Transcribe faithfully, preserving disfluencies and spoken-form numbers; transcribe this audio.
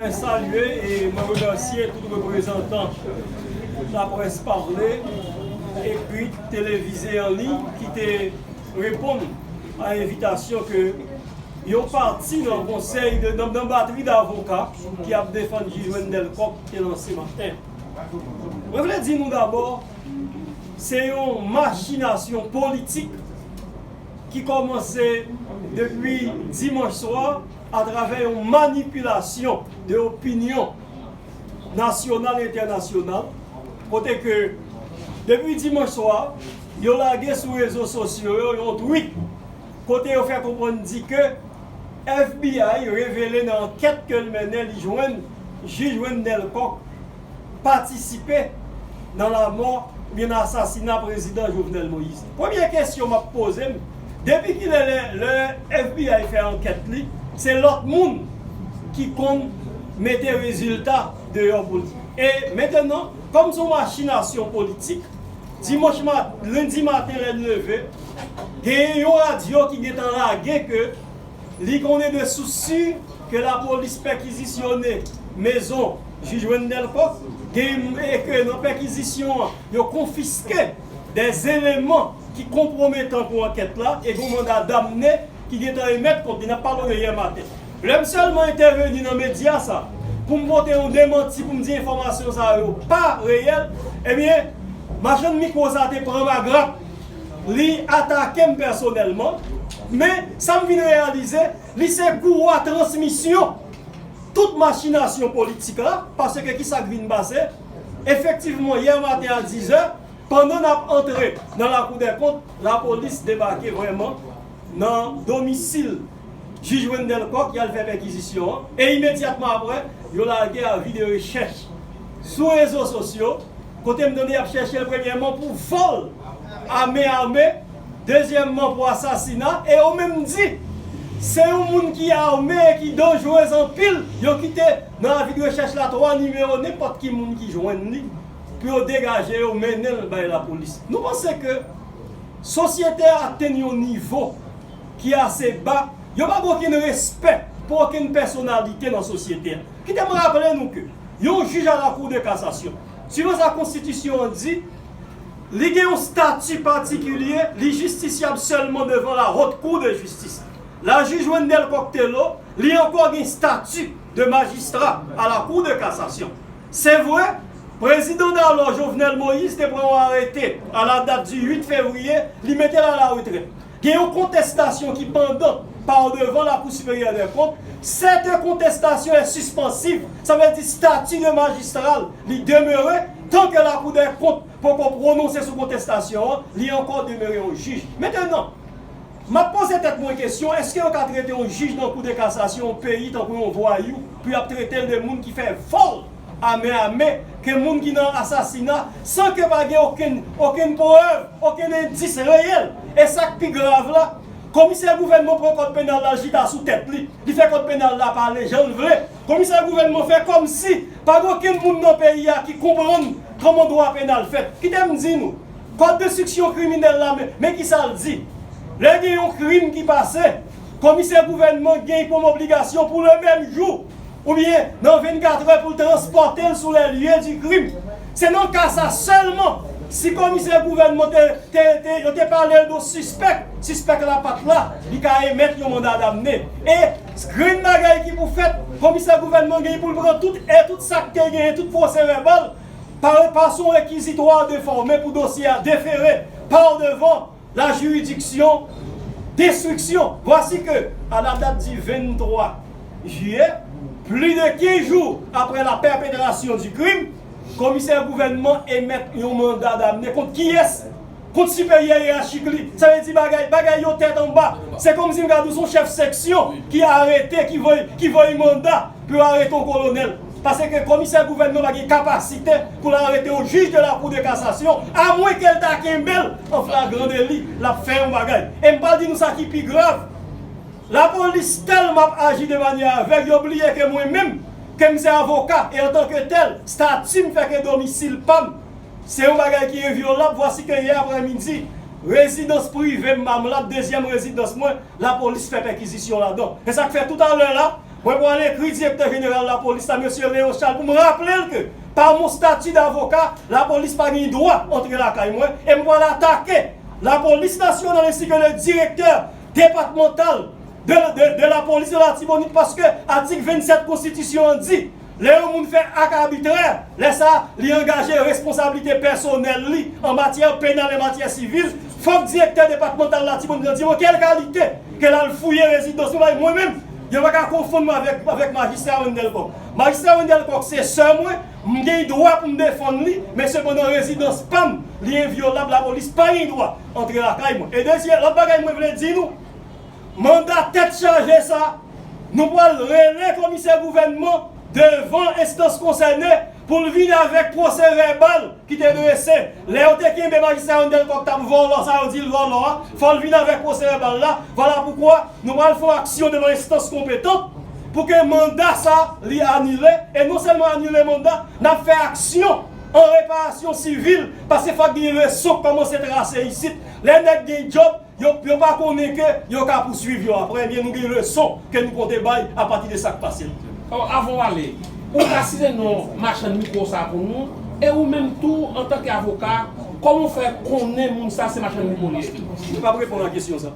Mwen salye e mwen remèsye tout reprezantan laprès pale, ekri, televize, an liy ki te reponn a envitasyon ke yon pati nan konsèy de, nan, nan batri davoka ki ap defann jij Wendelle Coq te lanse maten. Mwen vle di nou dabò, se yon machinasyon politik ki kòmanse depi dimanch swa atravè yon manipilasyon de opinyon nasyonal e entènasyonal, kote ke depi dimanch swa, yo lage sou rezo sosyo yo yon tweet kote yo fè konprann di ke F B I revele nan ankèt ke l mennen, li jwenn jij Wendelle Coq patisipe nan lanmò oubyen nan asasina prezidan Jovenel Moïse. Premye kesyon m ap poze m, depi kilè lè, lè F B I fè ankèt li, se lòt moun ki konn mete rezilta deyò pou li. E mentenan, kòm se yon machinasyon politik, dimanch mat-, lendi maten lè n leve, genyen yon radyo ki gentan lage ke li konnen de sous si ke lapolis pèkizisyone mezon jij Wendelle Coq, gen, e ke nan pèkizisyon an, yo konfiske de eleman ki konpwometan pou ankèt la, e gen yon manda damne ki gentan emèt kont li. N ap pale w de yè maten. Lè m sèlman entèveni nan medya sa, pou m pote yon demanti, pou m di enfòmasyon sa yo pa reyèl, ebyen, machann mikwo sa te pran magrap. Li atake m pèsonèlman, men sa m vin reyalize, li se gouwa transmisyon tout machinasyon politik la, paske kisa k vin pase? Efektivman, yè maten a diz è, pandan n ap antre nan Lakou dè Kont, lapolis debake vrèman nan domisil jij Wendelle Coq, y al fè pèkizisyon an, e imedyatman apre, yo lage avi de rechèch sou rezo sosyo, kote m tande y ap chèche l premyèman pou vòl ame ame, dezyèmman pou asasina, e yo menm di se yon moun ki ame e ki danjrez anpil. Yo kite nan avi de rechèch la twa nimewo, nenpòt ki moun ki jwenn li, pou yo degaje yo, mennen l bay lapolis. Nou panse ke sosyete a atenn yon nivo ki ase ba, yo pa gen okenn respè pou okenn pèsonalite nan sosyete a. Kite m raple nou ke yon jij a la Cour de cassation, suivan sa konstitisyon an di, li gen yon stati patikilye, li jistisyab sèlman devan la Haute Cour de Justice. La jij Wendelle Coq Thelo, li ankò gen stati de majistra a la Cour de cassation. Se vre, prezidan dalò Jovenel Moïse te pran yon arete a la dat di uit fevriye, li mete l a la retrèt. Gen yon kontestasyon ki pandan par devan la Cour supérieure des comptes. Cette contestation est suspensive. Sa vle di stati de majistra li demere, tan ke la Cour des comptes poko pwononse sou kontestasyon an, li ankò demere yon jij. Mentenan, m ap poze tèt mwen kesyon, èske yo ka trete yon jij nan Kou de Kasasyon, yon peyi tankou yon vwayou, pou y ap trete l de moun ki fè vòl ame ame, ke moun ki nan asasina, san ke pa gen okenn, okenn prèv, okenn endis reyèl? E sa k pi grav la, komisè gouvènman pran kòd penal la, l chita sou tèt li, li fè kòd penal la pale jan l vle. Komisè gouvènman fè kòmsi pa gen okenn moun nan peyi a ki konprann kòman dwa penal fèt. Kite m di nou, kòd enstriksyon kriminèl la, men, men kisa l di. Lè gen yon krim ki pase, komisè gouvènman gen kòm obligasyon pou le menm jou, oubyen nan vennkat è pou l transpòte l sou les lieux du crime. Se nan ka sa sèlman, si komisè gouvènman te, te, te, yo te pale l de sispèk, sispèk la pa t la, li ka emèt yon manda damne. E grenn bagay ki pou fèt, komisè gouvènman gen pou l pran tout, e tout sa k te genyen, tout pwosè vèbal, pa, pa son rekizitwa defòme pou dosye a defere par devan la juridiction d'instruction. Voici que, à la date du vingt-trois juillet, plus de quinze jours après la perpétration du crime, komisè gouvènman emèt yon manda damne kont kiyès? Kont siperyè yerachik li. Sa vle di bagay, bagay yo tèt anba. Se kòmsi m ka di w se yon chèf seksyon ki arete, ki voye, ki voye manda pou yo arete yon kolonèl. Paske komisè gouvènman pa gen kapasite pou l arete yon jij de la Cour de cassation, amwen ke l ta kenbe l an flagran deli, l ap fè yon bagay. E m pral di nou sa ki pi grav. Lapolis tèlman ap aji de manyè avèg, yo bliye ke mwen menm, ke m se avoka, e antanke tèl, stati m fè ke domisil pa m, se yon bagay ki envyolab. Vwasi ke yè aprèmidi, rezidans prive m, Mamlat, dezyèm rezidans mwen, lapolis fè pèkizisyon ladan. E sa k fè toutalè la, Mwen pral ekri direktè jeneral lapolis la, mesye Léon Charles, pou m raple l ke pa mon stati davoka, lapolis pa gen dwa antre lakay mwen, e m pral atake lapolis nasyonal ensi ke le direktè depatmantal de, de, de lapolis de Latibonit, paske atik vennsèt konstitisyon an di, lè yon moun fè ak abitrè, lè sa li angaje responsablite pèsonèl li an matyè penal e matyè sivil, fòk direktè depatmantal Latibonit lan di mwen kèl kalite ke l al fouye rezidans mwen, mwen menm, yo pa ka konfonn mwen avèk, avèk majistra Wendell Coq. Majistra Wendell Coq se sè mwen, m gen dwa pou m defann li, men sepandan rezidans pa m, li envyolab, lapolis pa gen dwa antre lakay mwen. E dezyèm, lòt bagay mwen vle di nou, manda tèt chaje sa, nou pral rele komisè gouvènman devan enstans konsène pou l vin avèk pwosè vèbal ki te drese. Lè yo te kenbe majistra Wendell Coq t ap vòlò, sa yo di l vòlò a, fò l vin avèk pwosè vèbal la. Vwala poukwa nou pral fè yon aksyon devan enstans konpetan pou ke manda sa li anile. E non sèlman anile manda, n ap fè aksyon an reparasyon sivil, paske fòk gen leson k kòmanse trase isit. Lè nèg gen djòb, yo, yo pa konnen ke yo ka pouswiv yo apre, ebyen nou gen leson ke nou konte bay apati de sa k pase. Avan w ale, ou ka site non machann mikwo sa pou nou, e ou menm tou, antanke avoka, kòman w fè konnen moun sa se machann mikwo li ye? Mwen p ap reponn a kesyon sa.